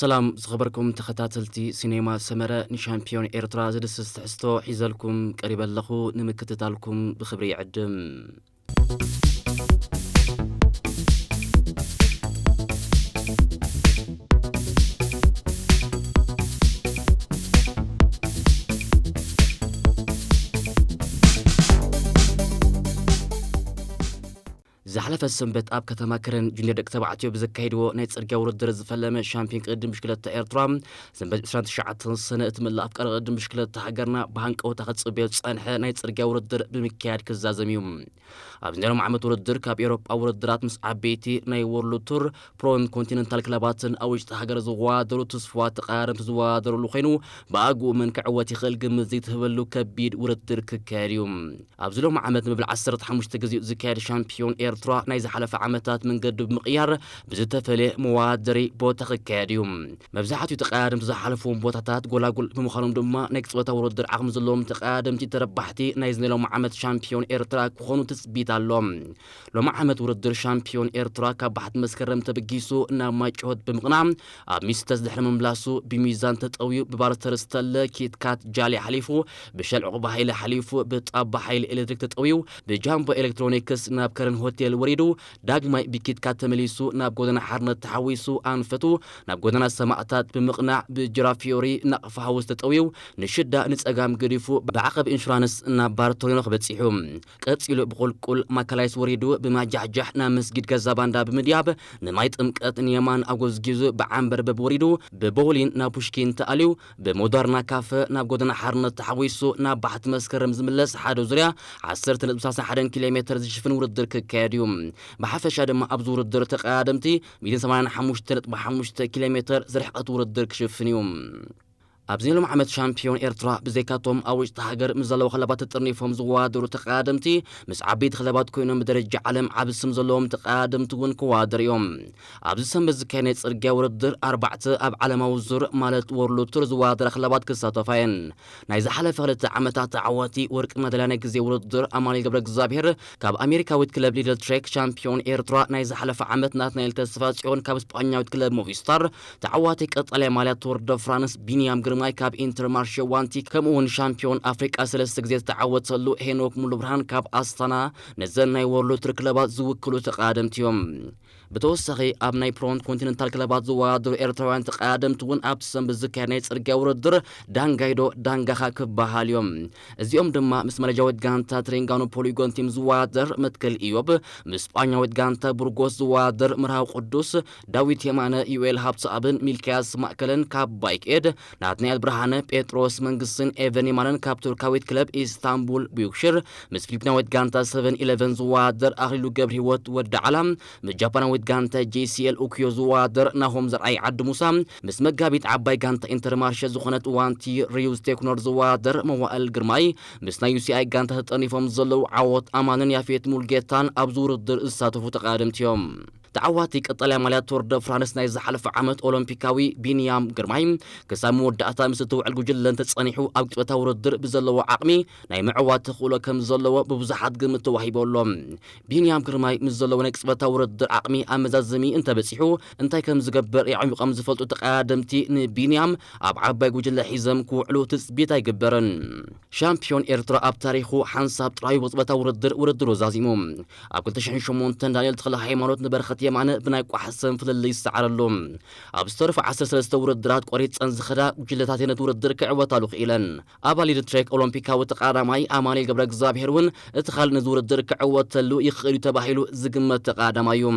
ሰላም ዝኸበርኩም ተኸታተልቲ ሲኔማ ሰመረ፣ ንሻምፒዮን ኤርትራ ዝድስስ ትሕዝቶ ሒዘልኩም ቀሪበ ኣለኹ። ንምክትታልኩም ብኽብሪ ይዕድም። ዝሓለፈ ሰንበት ኣብ ከተማ ከረን ጁኒየር ደቂ ተባዕትዮ ብዘካየድዎ ናይ ጽርግያ ውድድር ዝፈለመ ሻምፒዮን ቅድድም ብሽክለታ ኤርትራ፣ ሰንበት ዕስራን ትሽዓተን ሰነ እቲ መላእ ኣፍቃሪ ቅድድም ብሽክለታ ሃገርና ብሃንቀውታ ክጽበዮ ዝጸንሐ ናይ ጽርግያ ውድድር ብምክያድ ክዛዘም እዩ። ኣብዚ ናይ ሎም ዓመት ውድድር ካብ ኤውሮጳ ውድድራት ምስ ዓበይቲ ናይ ወርልድ ቱር፣ ፕሮን ኮንቲነንታል ክለባትን ኣብ ውሽጢ ሃገር ዝወዳደሩ ትስፉዋት ተቐዳደምቲ ዝወዳደሩሉ ኮይኑ፣ ብኣግኡ መን ክዕወት ይኽእል ግምት ዘይትህበሉ ከቢድ ውድድር ክካየድ እዩ። ኣብዚ ሎም ዓመት ንመበል ዓሰርተ ሓሙሽተ ግዜኡ ዝካየድ ሻምፒዮን ኤርትራ ናይ ዝሓለፈ ዓመታት መንገዱ ብምቕያር ብዝተፈለየ መወዳደሪ ቦታ ክካየድ እዩ። መብዛሕትኡ ተቐዳደምቲ ዝሓለፍዎም ቦታታት ጎላጉል ብምዃኖም ድማ ናይ ቅጽበታዊ ውድድር ዓቕሚ ዘለዎም ተቐዳደምቲ ተረባሕቲ ናይዚ ናይ ሎም ዓመት ሻምፒዮን ኤርትራ ክኾኑ ትጽቢት ኣሎ። ሎም ዓመት ውድድር ሻምፒዮን ኤርትራ ካብ ባሕቲ መስከረም ተበጊሱ ናብ ማይጨሆት ብምቕናዕ ኣብ ሚስተስ ድሕሪ ምምላሱ ብሚዛን ተጠውዩ ብባርተር ስተለ ኪትካት ጃሊ ሓሊፉ ብሸል ዕቑባ ሓይሊ ሓሊፉ ብጣባ ሓይሊ ኤሌክትሪክ ተጠውዩ ብጃምቦ ኤሌክትሮኒክስ ናብ ከረን ሆቴል ወሪዱ ዳግማይ ብኪትካት ተመሊሱ ናብ ጎደና ሓርነት ተሓዊሱ ኣንፈቱ ናብ ጎደና ሰማእታት ብምቕናዕ ብጅራፊዮሪ ናቕፋ ሃውስ ተጠውዩ ንሽዳ ንጸጋም ገዲፉ ብዓቐብ ኢንሹራንስ ናብ ባርቶሊኖ ክበጺሑ። ቀጺሉ ብቑልቁል ማካላይስ ወሪዱ ብማጃሕጃሕ ናብ መስጊድ ገዛ ባንዳ ብምድያብ ንማይ ጥምቀት ንየማን ኣጎዝጊዙ ብዓንበርበብ ወሪዱ ብቦውሊን ናብ ፑሽኪን ተኣልዩ ብሞደርና ካፈ ናብ ጎደና ሓርነት ተሓዊሱ ናብ ባሕቲ መስከረም ዝምለስ ሓደ ዙርያ ዓሰርተ ነጥቢ ሰላሳ ሓደን ኪሎ ሜተር ዝሽፍን ውድድር ክካየድ እዩ። ብሓፈሻ ድማ ኣብዚ ውድድር ተቐዳደምቲ ሚእትን ሰማንያን ሓሙሽተ ነጥቢ ሓሙሽተ ኪሎ ሜተር ዝርሕቐት ውድድር ክሽፍን እዩ። ኣብዚ ናይ ሎም ዓመት ሻምፒዮን ኤርትራ ብዘይካቶም ኣብ ውሽጢ ሃገር ምስ ዘለዉ ክለባት ተጠርኒፎም ዝወዳደሩ ተቐዳደምቲ ምስ ዓበይቲ ክለባት ኮይኖም ብደረጃ ዓለም ዓቢ ስም ዘለዎም ተቐዳደምቲ እውን ክወዳደሩ እዮም። ኣብዚ ሰንበት ዝካየድ ናይ ጽርግያ ውድድር ኣርባዕተ ኣብ ዓለማዊ ዙር ማለት ወርልድ ቱር ዝወዳደራ ክለባት ክሳተፋ እየን። ናይ ዝሓለፈ ክልተ ዓመታት ተዓዋቲ ወርቂ መዳልያ ናይ ግዜ ውድድር ኣማኑኤል ገብረ እግዚኣብሔር ካብ ኣሜሪካዊት ክለብ ሊድል ትሬክ፣ ሻምፒዮን ኤርትራ ናይ ዝሓለፈ ዓመት ናትናኤል ተስፋጽዮን ካብ ስጳኛዊት ክለብ ሞቪስታር፣ ተዓዋቲ ቀጠልያ ማልያ ቱር ደ ፍራንስ ቢንያም ግርማይ ካብ ኢንተርማርሼ ዋንቲ፣ ከምኡ እውን ሻምፒዮን ኣፍሪቃ ሰለስተ ግዜ ዝተዓወተሉ ሄኖክ ሙሉብርሃን ካብ ኣስታና፣ ነዘን ናይ ወርልድ ቱር ክለባት ዝውክሉ ተቐዳደምቲ እዮም። ብተወሳኺ ኣብ ናይ ፕሮን ኮንቲነንታል ክለባት ዝወዳደሩ ኤርትራውያን ተቐዳደምቲ እውን ኣብቲ ሰንበት ዝካየድ ናይ ጽርግያ ውድድር ዳንጋይዶ ዳንጋኻ ክበሃል እዮም። እዚኦም ድማ ምስ መለጃዊት ጋንታ ትሬንጋኖ ፖሊጎን ቲም ዝወዳደር መትከል ኢዮብ፣ ምስ ስጳኛዊት ጋንታ ቡርጎስ ዝወዳደር ምርሃው ቅዱስ፣ ዳዊት የማነ፣ ዩኤል ሃብተኣብን ሚልክያስ ማእከለን ካብ ባይክ ኤድ፣ ናትናኤል ብርሃነ፣ ጴጥሮስ መንግስትን ኤቨን የማነን ካብ ቱርካዊት ክለብ ኢስታንቡል ቡዩክሽር፣ ምስ ፊሊፒናዊት ጋንታ ሰቨን ኢለቨን ዝወዳደር ኣኽሊሉ ገብረህይወት ወዲ ዓላ፣ ምስ ጃፓናዊት ጋንታ ጄሲኤል ኡክዮ ዝወዳደር ናሆም ዘርኣይ ዓዲ ሙሳ፣ ምስ መጋቢት ዓባይ ጋንታ ኢንተርማርሸ ዝኾነት ዋንቲ ሪዩዝ ቴክኖር ዝወዳደር መዋእል ግርማይ፣ ምስ ናይ ዩሲኣይ ጋንታ ተጠርኒፎም ዘለዉ ዓወት ኣማንን ያፌት ሙልጌታን ኣብዚ ውድድር ዝሳተፉ ተቐዳደምቲ እዮም። ተዓዋቲ ቀጠልያ ማልያ ቱር ደ ፍራንስ ናይ ዝሓለፈ ዓመት ኦሎምፒካዊ ቢንያም ግርማይ ክሳብ መወዳእታ ምስ እቲ ውዕል ጉጅለ እንተጸኒሑ ኣብ ቅጽበታዊ ውድድር ብዘለዎ ዓቕሚ ናይ ምዕዋት ተኽእሎ ከም ዘለዎ ብብዙሓት ግምት ተዋሂቡ ኣሎ። ቢንያም ግርማይ ምስ ዘለዎ ናይ ቅጽበታዊ ውድድር ዓቕሚ ኣብ መዛዘሚ እንተበጺሑ እንታይ ከም ዝገብር የዕሚቖም ዝፈልጡ ተቐዳደምቲ ንቢንያም ኣብ ዓባይ ጉጅለ ሒዘም ክውዕሉ ትጽቢት ኣይግበርን። ሻምፒዮን ኤርትራ ኣብ ታሪኹ ሓንሳብ ጥራዩ ብቕጽበታዊ ውድድር ውድድሩ ዛዚሙ። ኣብ ክልተ ሽሕን ሸሞንተን ዳንኤል ተኽለ ሃይማኖት ንበረኸት የማነ ብናይ ቋሕ ሰም ፍልልይ ይሰዓረሉ። ኣብ ዝተረፉ ዓሰርተ ሰለስተ ውድድራት ቆሪጸን ዝኸዳ ጉጅለታት ነቲ ውድድር ክዕወታሉ ክኢለን። ኣባል ሊድል ትሬክ ኦሎምፒካዊ ተቐዳዳማይ ኣማኑኤል ገብረ እግዚኣብሔር እውን እቲ ካልእ ነዚ ውድድር ክዕወተሉ ይኽእል እዩ ተባሂሉ ዝግመት ተቐዳዳማይ እዩ።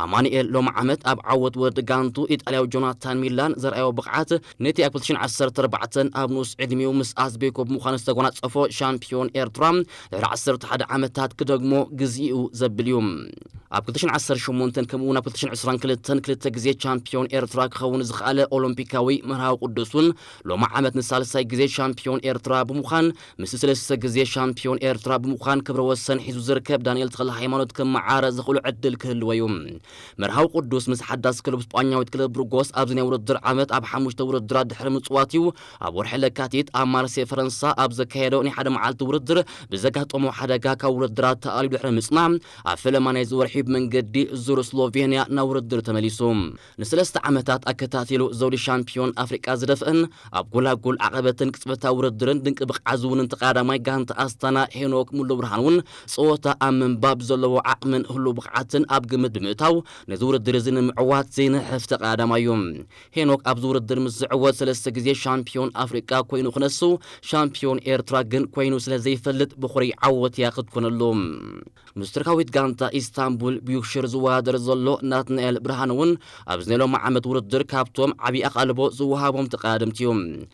ኣማኑኤል ሎም ዓመት ኣብ ዓወት ወዲ ጋንቱ ኢጣልያዊ ጆናታን ሚላን ዘርኣዮ ብቕዓት ነቲ ኣብ ክልተ ሽሕን ዓሰርተ ኣርባዕተን ኣብ ንኡስ ዕድሚኡ ምስ ኣዝቤኮ ብምዃን ዝተጎናጸፎ ሻምፒዮን ኤርትራ ድሕሪ ዓሰርተ ሓደ ዓመታት ክደግሞ ግዜኡ ዘብል እዩ። ኣብ ክልተ ሽሕን ዓሰርተ ሸሞንተን ከምኡ እውን ኣብ ክልተ ሽሕን ዕስራን ክልተን ክልተ ግዜ ቻምፒዮን ኤርትራ ክኸውን ዝኸኣለ ኦሎምፒካዊ መርሃዊ ቅዱስ እውን ሎሚ ዓመት ንሳልሳይ ግዜ ሻምፒዮን ኤርትራ ብምዃን ምስ ሰለስተ ግዜ ሻምፒዮን ኤርትራ ብምዃን ክብረ ወሰን ሒዙ ዝርከብ ዳንኤል ተኽለ ሃይማኖት ክመዓረ ዘኽእሉ ዕድል ክህልዎ እዩ። መርሃዊ ቅዱስ ምስ ሓዳስ ክለብ ስጳኛዊት ክለብ ብርጎስ ኣብዚ ናይ ውድድር ዓመት ኣብ ሓሙሽተ ውድድራት ድሕሪ ምጽዋት እዩ ኣብ ወርሒ ለካቲት ኣብ ማርሴ ፈረንሳ ኣብ ዘካየዶ ናይ ሓደ መዓልቲ ውድድር ብዘጋጠሞ ሓደጋ ካብ ውድድራት ተኣልዩ ድሕሪ ምጽናሕ ኣብ ፈለማ ናይዚ ወርሒ ብመንገዲ ዙር ስሎቬንያ ናብ ውድድር ተመሊሱ። ንሰለስተ ዓመታት ኣከታቲሉ ዘውዲ ሻምፒዮን ኣፍሪቃ ዝደፍእን ኣብ ጎላጉል ዓቐበትን ቅጽበታዊ ውድድርን ድንቂ ብቕዓት ዝውንን ተቐዳማይ ጋንታ ኣስታና ሄኖክ ሙሉ ብርሃን እውን ጸወታ ኣብ ምንባብ ዘለዎ ዓቕምን ህሉው ብቕዓትን ኣብ ግምት ብምእታው ነዚ ውድድር እዚ ንምዕዋት ዘይንሕፍ ተቐዳዳማይ እዩ። ሄኖክ ኣብዚ ውድድር ምስ ዝዕወት ሰለስተ ግዜ ሻምፒዮን ኣፍሪቃ ኮይኑ ክነሱ፣ ሻምፒዮን ኤርትራ ግን ኮይኑ ስለ ዘይፈልጥ ብኹሪ ዓወት እያ ክትኮነሉ። ምስ ቱርካዊት ጋንታ ኢስታንቡል ቢዩክሽር ዝወዳደር ዘሎ ናትናኤል ብርሃን እውን ኣብዚ ናይ ሎሚ ዓመት ውድድር ካብቶም ዓብዪ ኣቓልቦ ዝወሃቦም ተቐዳደምቲ እዩ።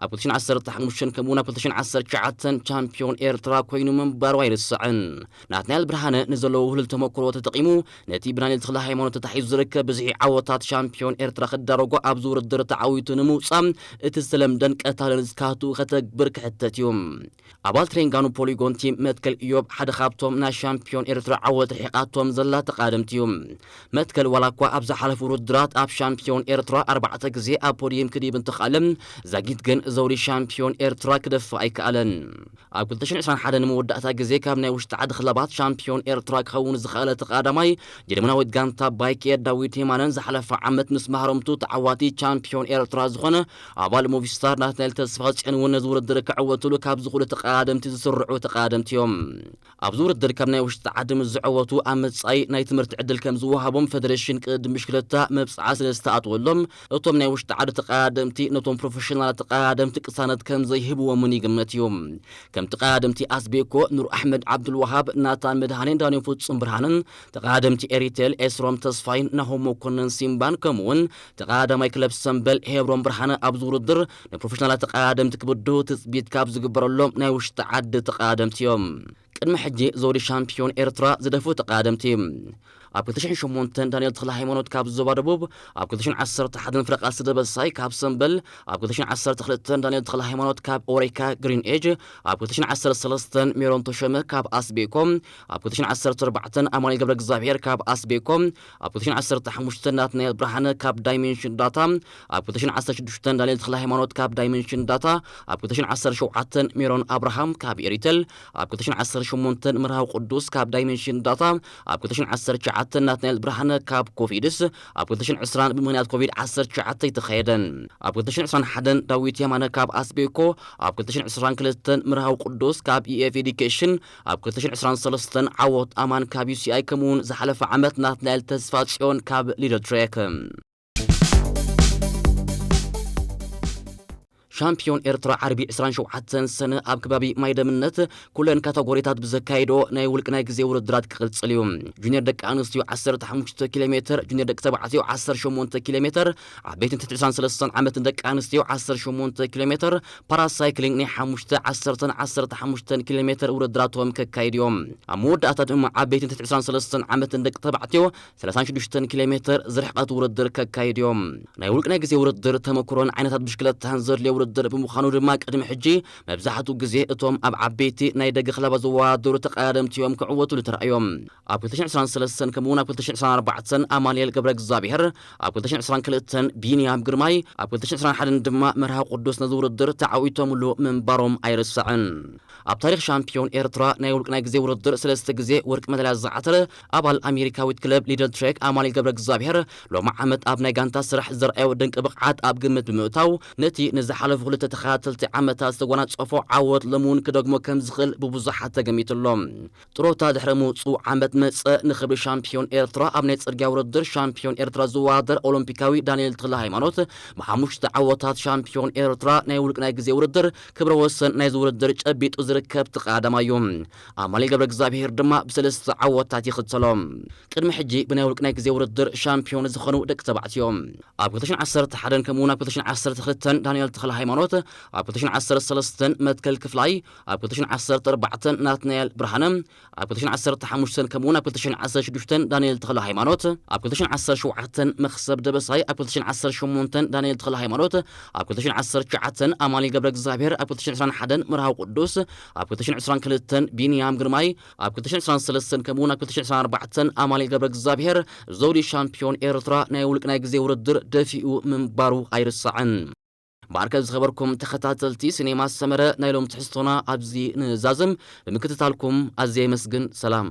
ኣብ ክልተ ሽሕን ዓሰርተ ሓሙሽተን ከምኡ እውን ኣብ ክልተ ሽሕን ዓሰርተ ትሽዓተን ቻምፒዮን ኤርትራ ኮይኑ ምንባሩ ኣይርስዕን። ናትናኤል ብርሃነ ንዘለዎ ውህሉል ተመክሮ ተጠቒሙ ነቲ ብዳንኤል ተኽለ ሃይማኖት ተታሒዙ ዝርከብ ብዝሒ ዓወታት ሻምፒዮን ኤርትራ ክዳረጎ ኣብዚ ውድድር ተዓዊቱ ንምውጻእ እቲ ዝተለምደን ቀታልን ዝካቱ ከተግብር ክሕተት እዩ። ኣባል ትሬንጋኑ ፖሊጎን ቲም መትከል ኢዮብ ሓደ ካብቶም ናይ ሻምፒዮን ኤርትራ ዓወት ርሒቓቶም ዘላ ተቓደምቲ እዩ። መትከል ዋላ እኳ ኣብ ዝሓለፉ ውድድራት ኣብ ሻምፒዮን ኤርትራ ኣርባዕተ ግዜ ኣብ ፖዲየም ክድይብ እንተኽኣለ፣ ዛጊት ግን ዘውዲ ሻምፒዮን ኤርትራ ክደፍእ ኣይከኣለን። ኣብ ክልተ ሽሕን ዕስራን ሓደን ንመወዳእታ ግዜ ካብ ናይ ውሽጢ ዓዲ ክለባት ሻምፒዮን ኤርትራ ክኸውን ዝኸኣለ ተቓዳማይ ጀርመናዊት ጋንታ ባይኬ ዳዊት የማነን ዝሓለፈ ዓመት ምስ ማህረምቱ ተዓዋቲ ቻምፒዮን ኤርትራ ዝኾነ ኣባል ሞቪስታር ናትናኤል ተስፋጽዮን እውን ነዚ ውድድር ክዕወትሉ ካብ ዝኽእሉ ተቐዳደምቲ ዝስርዑ ተቐዳደምቲ እዮም። ኣብዚ ውድድር ካብ ናይ ውሽጢ ዓዲ ምስ ዝዕወቱ ኣብ መጻኢ ናይ ትምህርቲ ዕድል ከም ዝወሃቦም ፌደሬሽን ቅድድም ብሽክለታ መብጽዓ ስለ ዝተኣትወሎም፣ እቶም ናይ ውሽጢ ዓዲ ተቐዳደምቲ ነቶም ፕሮፌሽናል ተቐዳደምቲ ቅሳነት ከም ዘይህብዎምን ይግመት እዩ። ከም ተቐዳደምቲ ኣስቤኮ፣ ኑር ኣሕመድ ዓብዱልወሃብ፣ ናታን መድሃኔን ዳንኤል ፍጹም ብርሃንን፣ ተቐዳደምቲ ኤሪቴል ኤስሮም ተስፋይን ናሆም መኮንን ሲምባን፣ ከምኡውን ተቐዳዳማይ ክለብ ሰምበል ሄብሮም ብርሃነ ኣብዚ ውድድር ንፕሮፌሽናላት ተቐዳደምቲ ክብድሁ ትጽቢት ካብ ዝግበረሎም ናይ ውሽጢ ዓዲ ተቐዳደምቲ እዮም። ቅድሚ ሕጂ ዘውዲ ሻምፒዮን ኤርትራ ዝደፍኡ ተቐዳደምቲ። ኣብ ክልተ ሽሕን ሸሞንተን ዳንኤል ተኽለ ሃይማኖት ካብ ዞባ ደቡብ፣ ኣብ ክልተ ሽሕን ዓሰርተ ሓደን ፍረ ቃልሲ ደበሳይ ካብ ሰምበል፣ ኣብ ክልተ ሽሕን ዓሰርተ ክልተን ዳንኤል ተኽለ ሃይማኖት ካብ ኦሬካ ግሪን ኤጅ፣ ኣብ ክልተ ሽሕን ዓሰርተ ሰለስተን ሜሮን ተሾመ ካብ ኣስቤኮ፣ ኣብ ክልተ ሽሕን ዓሰርተ ኣርባዕተን ኣማኑኤል ገብረ እግዚኣብሔር ካብ ኣስቤኮ፣ ኣብ ክልተ ሽሕን ዓሰርተ ሓሙሽተን ናትናኤል ብርሃነ ካብ ዳይሜንሽን ዳታ፣ ኣብ ክልተ ሽሕን ዓሰርተ ሽዱሽተን ዳንኤል ተኽለ ሃይማኖት ካብ ዳይሜንሽን ዳታ፣ ኣብ ክልተ ሽሕን ዓሰርተ ሸውዓተን ሜሮን ኣብርሃም ካብ ኤሪቴል፣ ኣብ ክልተ ሽሕን ዓሰርተ ሸሞንተን መርሃዊ ቅዱስ ካብ ዳይሜንሽን ዳታ፣ ኣብ ክልተ ሽሕን ዓሰርተ ትሽዓተን ናትናኤል ብርሃነ ካብ ኮቪድስ፣ ኣብ ክልተ ሽሕን ዕስራን ብምኽንያት ኮቪድ ዓሰርተ ትሽዓተ ኣይተኻየደን። ኣብ ክልተ ሽሕን ዕስራን ሓደን ዳዊት የማነ ካብ ኣስቤኮ፣ ኣብ ክልተ ሽሕን ዕስራን ክልተን መርሃዊ ቅዱስ ካብ ኢኤፍ ኤዱኬሽን፣ ኣብ ክልተ ሽሕን ዕስራን ሰለስተን ዓወት ኣማን ካብ ዩሲኣይ፣ ከምኡውን ዝሓለፈ ዓመት ናትናኤል ተስፋ ጽዮን ካብ ሊደል ትሬክ። ሻምፒዮን ኤርትራ ዓርቢ ዕስራን ሸውዓተን ሰነ ኣብ ከባቢ ማይ ደምነት ኩለን ካተጎሪታት ብዘካየዶ ናይ ውልቂ ናይ ግዜ ውድድራት ክቕጽል እዩ። ጁኒየር ደቂ ኣንስትዮ ዓሰርተ ሓሙሽተ ኪሎ ሜተር፣ ጁኒየር ደቂ ተባዕትዮ ዓሰርተ ሸሞንተ ኪሎ ሜተር፣ ዓበይትን ትሕቲ ዕስራን ሰለስተን ዓመትን ደቂ ኣንስትዮ ዓሰርተ ሸሞንተ ኪሎ ሜተር፣ ፓራሳይክሊንግ ናይ ሓሙሽተ፣ ዓሰርተን ዓሰርተ ሓሙሽተን ኪሎ ሜተር ውድድራቶም ከካይዱ እዮም። ኣብ መወዳእታ ድማ ዓበይትን ትሕቲ ዕስራን ሰለስተን ዓመትን ደቂ ተባዕትዮ ሰላሳን ሽዱሽተን ኪሎ ሜተር ዝርሕቐት ውድድር ከካይዱ እዮም። ናይ ውልቂ ናይ ግዜ ውድድር ተመክሮን ዓይነታት ብሽክለታን ዘድልዮ ውድድር ብምዃኑ ድማ ቅድሚ ሕጂ መብዛሕትኡ ግዜ እቶም ኣብ ዓበይቲ ናይ ደገ ክለባት ዝወዳደሩ ተቐዳደምቲ እዮም ክዕወትሉ ተራእዮም። ኣብ ክልተ ሽሕን ዕስራን ሰለስተን ከምኡውን ኣብ ክልተ ሽሕን ዕስራን ኣርባዕተን ኣማኑኤል ገብረ እግዚኣብሔር፣ ኣብ ክልተ ሽሕን ዕስራን ክልተን ቢንያም ግርማይ፣ ኣብ ክልተ ሽሕን ዕስራን ሓደን ድማ መርሃዊ ቅዱስ ነዚ ውድድር ተዓዊቶምሉ ምንባሮም ኣይርሳዕን። ኣብ ታሪኽ ሻምፒዮን ኤርትራ ናይ ውልቂ ናይ ግዜ ውድድር ሰለስተ ግዜ ወርቂ መዳልያ ዝዓተረ ኣባል ኣሜሪካዊት ክለብ ሊደል ትሬክ ኣማኑኤል ገብረ እግዚኣብሔር ሎሚ ዓመት ኣብ ናይ ጋንታ ስራሕ ዘርኣዮ ድንቂ ብቕዓት ኣብ ግምት ብምእታው ነቲ ንዝሓለፉ ክልተ ተኸታተልቲ ዓመታት ዝተጎናጸፎ ዓወት ሎሚ እውን ክደግሞ ከም ዝኽእል ብብዙሓት ተገሚቱ ኣሎ። ጥሮታ ድሕሪ ምውጽኡ ዓመት መጸ ንኽብሪ ሻምፒዮን ኤርትራ ኣብ ናይ ጽርግያ ውድድር ሻምፒዮን ኤርትራ ዝወዳደር ኦሎምፒካዊ ዳንኤል ተኽለ ሃይማኖት ብሓሙሽተ ዓወታት ሻምፒዮን ኤርትራ ናይ ውልቂ ናይ ግዜ ውድድር ክብረ ወሰን ናይዚ ውድድር ጨቢጡ ዝርከብ ተቐዳዳማይ እዩ። ኣማኑኤል ገብረ እግዚኣብሔር ድማ ብሰለስተ ዓወታት ይኽተሎ። ቅድሚ ሕጂ ብናይ ውልቂ ናይ ግዜ ውድድር ሻምፒዮን ዝኾኑ ደቂ ተባዕትዮ ኣብ ክልተ ሽሕን ዓሰርተ ሓደን ከምኡውን ኣብ ክልተ ሽሕን ዓሰርተ ክልተን ዳንኤል ተኽለ ሃይማኖት፣ ኣብ ክልተ ሽሕን ዓሰርተ ሰለስተን መትከል ክፍላይ፣ ኣብ ክልተ ሽሕን ዓሰርተ ኣርባዕተን ናትናኤል ብርሃነ፣ ኣብ ክልተ ሽሕን ዓሰርተ ሓሙሽተን ከምኡውን ኣብ ክልተ ሽሕን ዓሰርተ ሽዱሽተን ዳንኤል ተኽለ ሃይማኖት፣ ኣብ ክልተ ሽሕን ዓሰርተ ሸውዓተን መኽሰብ ደበሳይ፣ ኣብ ክልተ ሽሕን ዓሰርተ ሸሞንተን ዳንኤል ተኽለ ሃይማኖት፣ ኣብ ክልተ ሽሕን ዓሰርተ ትሽዓተን ኣማኑኤል ገብረ እግዚኣብሔር፣ ኣብ ክልተ ሽሕን ዕስራን ሓደን መርሃዊ ቅዱስ፣ ኣብ ክልተ ሽሕን ዕስራን ክልተን ቢንያም ግርማይ፣ ኣብ ክልተ ሽሕን ዕስራን ሰለስተን ከምኡውን ኣብ ክልተ ሽሕን ዕስራን ኣርባዕተን ኣማኑኤል ገብረ እግዚኣብሔር ዘውዲ ሻምፒዮን ኤርትራ ናይ ውልቂ ናይ ግዜ ውድድር ደፊኡ ምንባሩ ኣይርሳዕን። እምበኣርከ ዝኸበርኩም ተኸታተልቲ ሲኔማ ሰመረ ናይ ሎም ትሕዝቶና ኣብዚ ንዛዝም። ብምክትታልኩም ኣዝየ የመስግን። ሰላም።